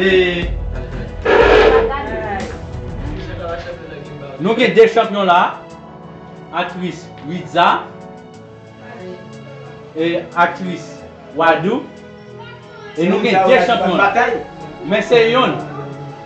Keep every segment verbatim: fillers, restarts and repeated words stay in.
E nou gen de chanpyon la, aktris Ritza e aktris Wadou. E nou gen de chanpyon la. Men se yonn.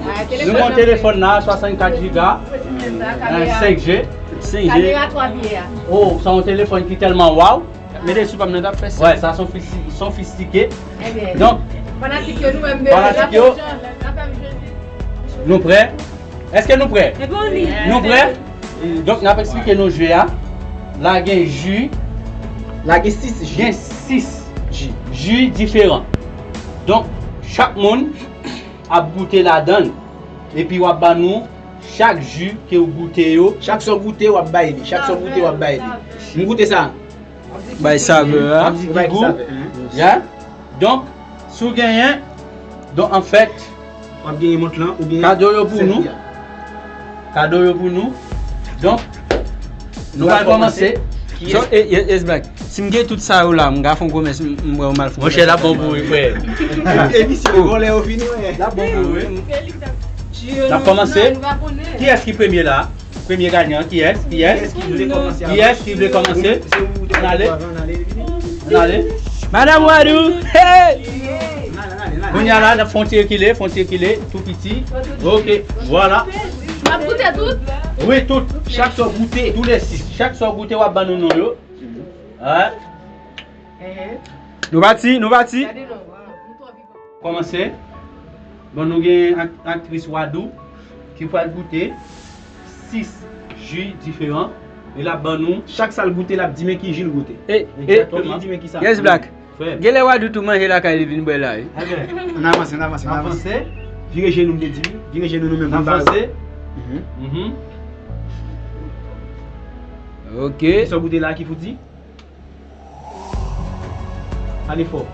Wè, nou gen yon telefòn la, swasannkat giga, euh, senk G. Senk G. Oh, sa yon telefòn ki tèlman waw. Mete sou pa m nan, t ap fè sa. Wè, sa son fisi-, sofistike. Donk, fanatik yo, nou menm, fanatik yo, nou prè? Èske nou prè? Nou prè? Donk, n ap eksplike nou jeu a. La gen ji. La gen sis ji. Gen sis ji, ji diferan. Donk, chak moun ap goute ladan l. Epi w ap ban nou chak ji ke w goute yo. Chak sa w goute, w ap bay li. Chak sa w goute, w ap bay li. M goute sa. Bay savè a. Ou bay ki savè? Ya. Donk, si w genyen, donk, anfèt, w ap genyen mont lan, ou genyen kado yo pou nou. Kado yo pou nou. Donk, nou pral kòmanse. So, e, e, yes, Black. Si m gen tout sa yo la, m ka fè yon komès, m, m wè w mal fè yon komès. Monchè, l ap bon pou ou, frè. Emisyon vòlè yo fini, wè. L ap bon pou ou, wi. N ap kòmanse. Kiyès ki premye la? Premye ganyan, kiyès? Kiyès? Kiyès ki vle kòmanse? Kiyès ki vle kòmanse? Ann ale. Ann ale. Madanm Wadou! Hey! Kounye a la, n ap fè yon ti rekile, fè yon ti rekile, tou piti. Ok, vwala. M ap goute tout? Wi, tout. Chak sa w goute. Tou le sis. Chak sa w goute, w ap ban nou non yo. Wè. Nou pati, nou pati. Gade non, waw, nou twò vivan. Kòmanse. Bon, nou gen ak-, aktris Wadou ki pral goute sis ji diferan. E l ap ban nou. Chak sa l goute, l ap di men ki ji l goute. E, e, egzakteman. Li di men ki sa. Yes, Black. Frè m. Genlè Wadou tou manje lakay li vin bwè la, wi. Ann avanse, ann avanse, ann avanse. Vire jenou, m te di. Vire jenou nou menm. Ann avanse. Mhm. Ok. Sa w goute la ki fouti? Ale fò.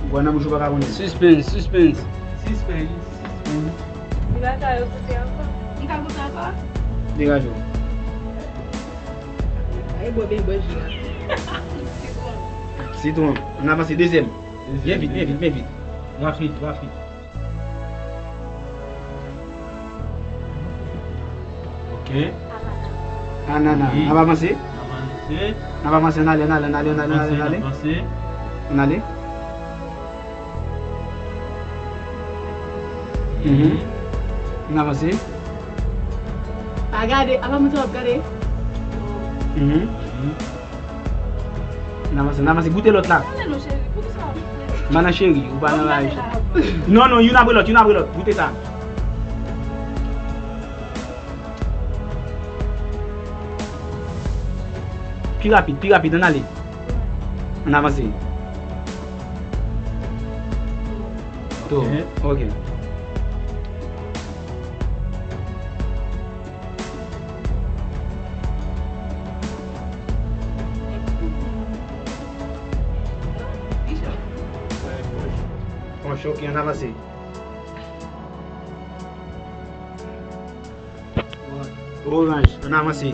Ou pran nan bouch ou pa ka konnen. Suspense, suspense. Suspense, suspense. Li pa ka yo koute ankò. Li ka koute ankò? Degaje w. Ay, bwè byen, bwè ji a. Sitwon. Ann avanse, dezyèm. Byen vit, byen vit, byen vit. Rapid, rapid. Ok. Anana. Wi. N ap avanse. N ap avanse. N ap avanse, ann ale, ann ale, ann ale, ann ale, ann ale, ann ale. N ap avanse, n ap avanse. Mhm. N ap avanse. Pa gade, apa moun sa w ap gade? Mhm. Mhm. N avanse, n avanse. Goute lòt la. Ale non, cheri, poukisa w ap Manan cheri, ou pa nan raj. Non, non, youn apre lòt, youn apre lòt. Goute sa. Pi rapid, pi rapid, ann ale. Ann avanse. To, ok. Bon, ok, ann avanse. Oranj, ann avanse.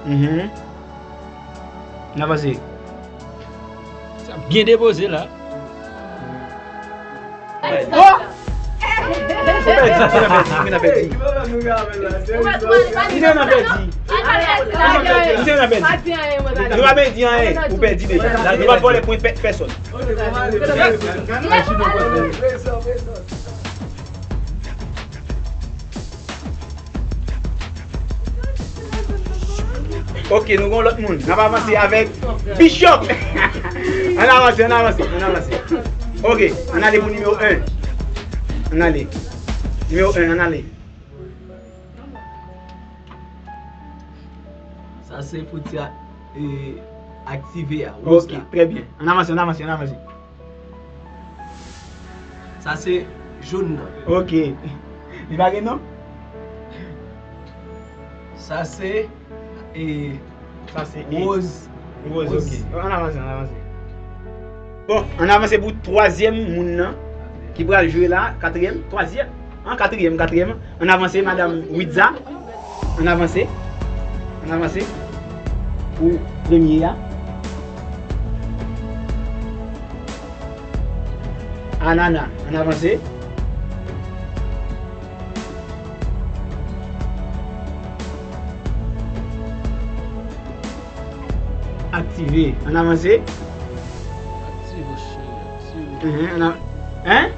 Mhm. Ann avanse. Sa byen depoze la. Oh! Ou pèdi, ou pèdi, ou pèdi. Ou pèdi. Ou pèdi. Nou pa pèdi anyen. Ou pèdi deja. Nou pa vòlè pwen pè-, pèsòn. Ok, nou gen lòt moun. N ap avanse avèk Bishop. Ann avanse, ann avanse, ann avanse. Ok, ann ale pou nimewo en. Ann ale. Nimewo en, ann ale. Sa se fouti a, e, aktive a, woz la. Ok, trè byen. Ann avanse, ann avanse, ann avanse. Sa se jòn nan. Ok. Li pa gen non? Sa se, e, sa se e. Woz. Woz, woz. Ok. Ann avanse, ann avanse. Bon, ann avanse pou twazyèm moun nan ki pral jwe la, katriyèm, twazyèm. An katriyèm, katriyèm. Ann avanse, madanm Widza. Ann avanse. Ann avanse. Pou premye a. Anana. Ann avanse. Aktive. Ann avanse. Aktive, cheri, aktive. Mhm, ann av-, hein?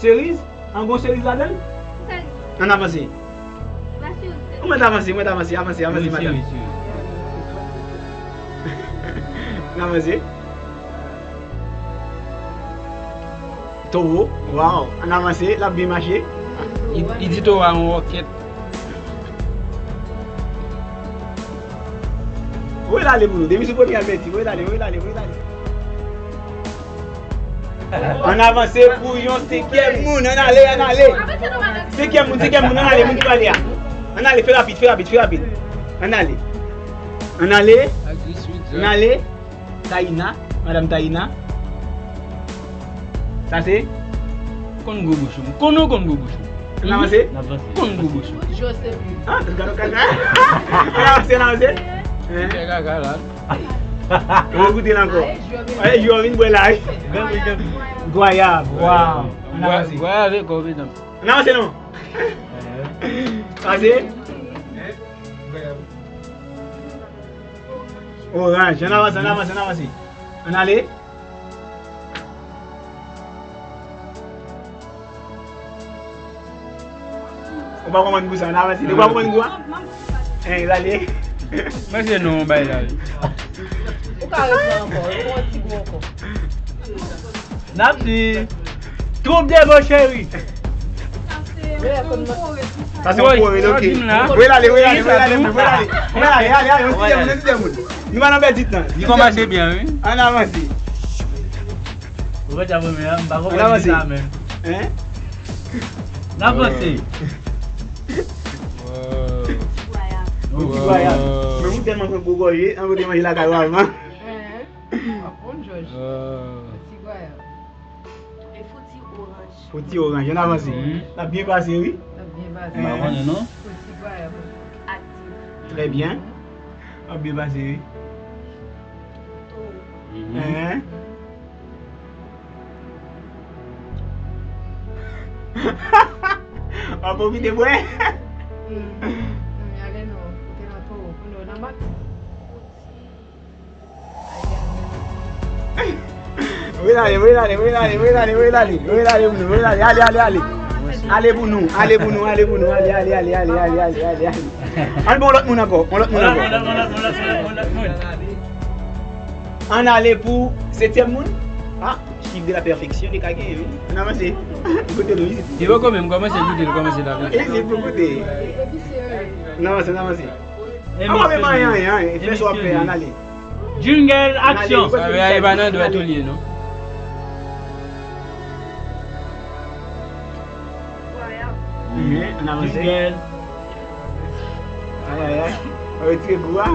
Seriz? An gon seriz ladan l? Ann avanse. Ou mèt avanse, ou mèt avanse, avanse, avanse, madanm. Ann avanse. Towo, waw, ann avanse, l ap byen mache. Li, li di towo a yon wòkèt. Voye l ale pou nou. Depi sou premye a l pèdi. Voye l ale, voye l ale, voye l ale. Ann avanse pou yon senkyèm moun. Ann ale, ann ale. Senkyèm moun, senkyèm moun. Ann ale, moun ki prale a. Ann ale, fè rapid, fè rapid, fè rapid. Ann ale. Ann ale. Ann ale. Taina, madanm Taina. Sa se? Konn gwo bouch ou. M konnen w konn gwo bouch ou. Ann avanse? Konn gwo bouch ou. Joseline. Ah, gad, gad, gad. Ann avanse, ann avanse. Hein? Fè kaka la. Ou goute l ankò. Ay, jwè vin bwè la, wi. Gwayab, waw. Ann avanse. Gwayab e kò, medam. Ann avanse non. Pase. Oranj. Ann avanse, ann avanse, ann avanse. Ann ale. Ou pa konprann gou sa, ann avanse. Ou pa konprann gou a? Hein, ann ale. Mwen se non, bay la. Ou ka repran ankò, repran yon ti gou ankò. N ap di, twoup de bon cheri. Sa se yon pwowèt, ok. Voye l ale, voye l ale, voye l ale, voye l ale. Voye l ale, ale, ale, yon ti demoun, yon ti demoun. Nou pa nan pèdi tan. Li kòmanse byen, wi. Ann avanse. Ou pa t ap renmen an, m pa konprann ki sa menm. Hein? N avanse. Yon ti gwayab. Men ou tèlman pran gwo gòje, an kote manje lakay ou alman. Hein? Ap konn, Jòj. Yon ti gwayab. E fouti oranj. Fouti oranj, ann avanse. Mhm. L ap byen pase, wi. L ap byen pase. M pa konnen, non. Fouti gwayab. Aktif. Trè byen. L ap byen pase, wi. Mhm. Hein? W ap pwofite bwè? Hmm. Hmm, ale non. Ou te nan towo, kounye w nan mak. Voye l ale, voye l ale, voye l ale, voye l ale, voye l ale. Voye l ale pou nou, voye l ale. Ale, ale, ale. Ale pou nou, ale pou nou, ale pou nou, ale, ale, ale. Ann bon lòt moun ankò, yon lòt moun ankò. Yon lòt moun, yon lòt moun, yon lòt moun, yon lòt moun. Ann ale pou setyèm moun. Ah, chiffre de la perfection li ka genyen, wi. Ann avanse. Kote nou isit. Li poko menm kòmanse goute, li kòmanse la. Isit pou goute. Ann avanse, ann avanse. Ann avanse, ann avanse. Fè sa w ap fè, ann ale. Jungle, aksyon. Sa vle di pa nan dwèt ou li ye, non? Mhm, ann avanse. Jungle. Ay, ay, ay. Retire gou a.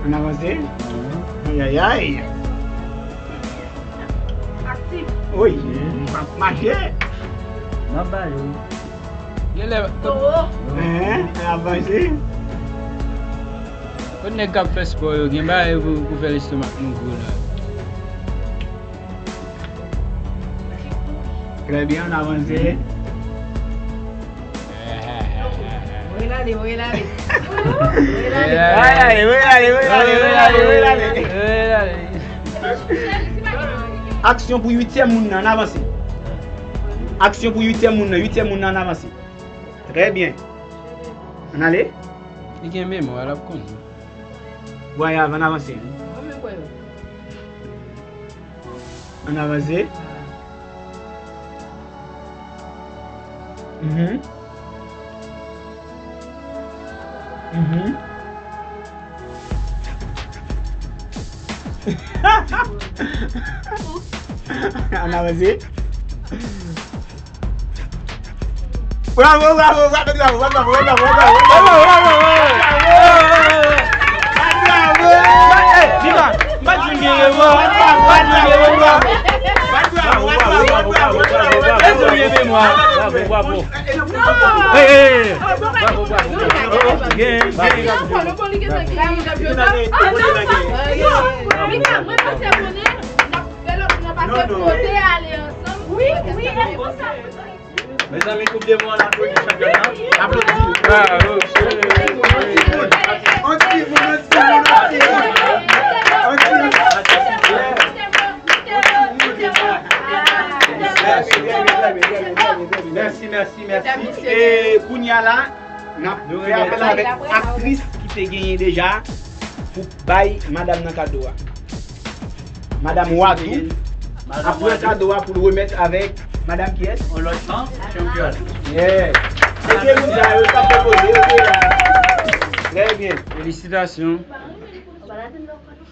Ann avanse. Ay, ay, ay. Aktif. Wi, m ap mache. N ap ba yo. Genlè. Toro. Hein? Ann avanse. Kot nèg k ap fè spò yo gen bagay pou, pou fè lestomak nou gwo la. Trè byen, ann avanse. Voye l ale, voye l ale. Voye l ale. Voye l ale, voye l ale, voye l ale, voye l ale. Aksyon pou uityèm moun nan, ann avanse. Aksyon pou uityèm moun nan, uityèm moun nan, ann avanse. Trè byen. Ann ale. Li gen memwa, l ap konnen. Bon, ann avanse. Ann avanse. Mhm. Mhm. Ann avanse. Bravo, bravo, bravo, bravo, bravo, bravo, bravo, bravo, bravo, bravo, bravo. Bravo. Eh, Viva, m pa t vin gen rewo. M pa t vin gen rewo. Bravo, bravo, bravo, bravo, bravo. Èske w gen memwa? Bravo, bravo. Eh, eh, eh. Bravo, bravo. Gen, gen. Mezanmi, koup de mwen, ann aplodi chanpyòn nan. Aplodi. Bravo. On ti moun, on ti moun, on ti moun, on ti moun. On ti moun. Mèsi, mèsi, mèsi, mèsi, mèsi. E kounye a la, n ap fè apèl avèk aktris ki te genyen deja pou bay madanm nan kado a. Madanm Wadou ap pran kado a pou l remèt avèk madanm kiyès? On lòt nan chanpyòn. Yeah. Se de moun sa yo k ap pwopoze, yo te la. Trè byen. Felisitasyon.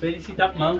Felisitatman.